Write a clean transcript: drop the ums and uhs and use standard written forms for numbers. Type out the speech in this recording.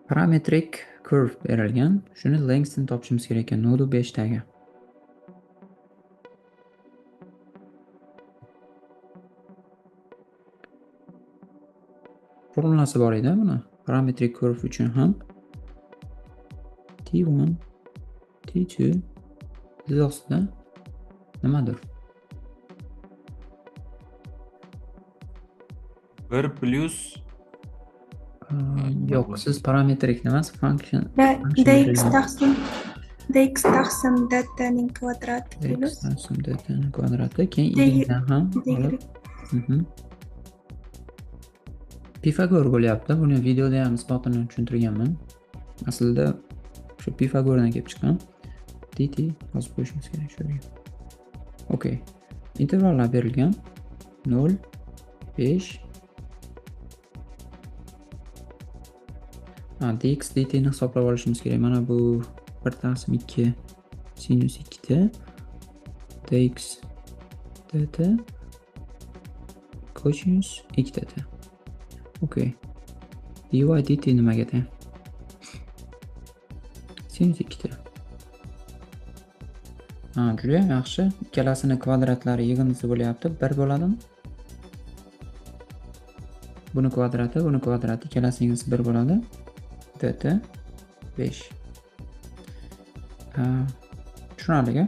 Parametrik curve berilgan. Shuni length'ini topishimiz kerak ekan. 0.5 dagi. Formulasi bor edi buni. Parametrik curve uchun ham T1, T2 ostida nimadir? 1 plus Yo'q, siz parametrik emas, function dx taqsim dx taqsim dtning kvadrati dx plus taqsim dt kvadrati, keyin y dan ham olib. Pifagor bo'lyapti. Buni videoda ham isbotini tushuntirganman. Aslida shu Pifagordan kelib chiqqan. Dt yozib qo'yishimiz kerak shu yerga. Okey. Intervallar berilgan. 0, 5. Dx dt ni hisoblab olishimiz kerak. Mana bu 1 taqsim 2 sinus 2 t dx dt kosinus 2 t. Okey. Dy dt nimaga teng? Sinus 2 t. Ha, juda ham yaxshi. Ikkalasini kvadratlari yig'indisi bo'lyapti. 1 bo'ladimi? Buni kvadrati, buni kvadrati, ikkalasi yig'indisi 1 bo'ladi. Dt 5. Tushunarli-ku?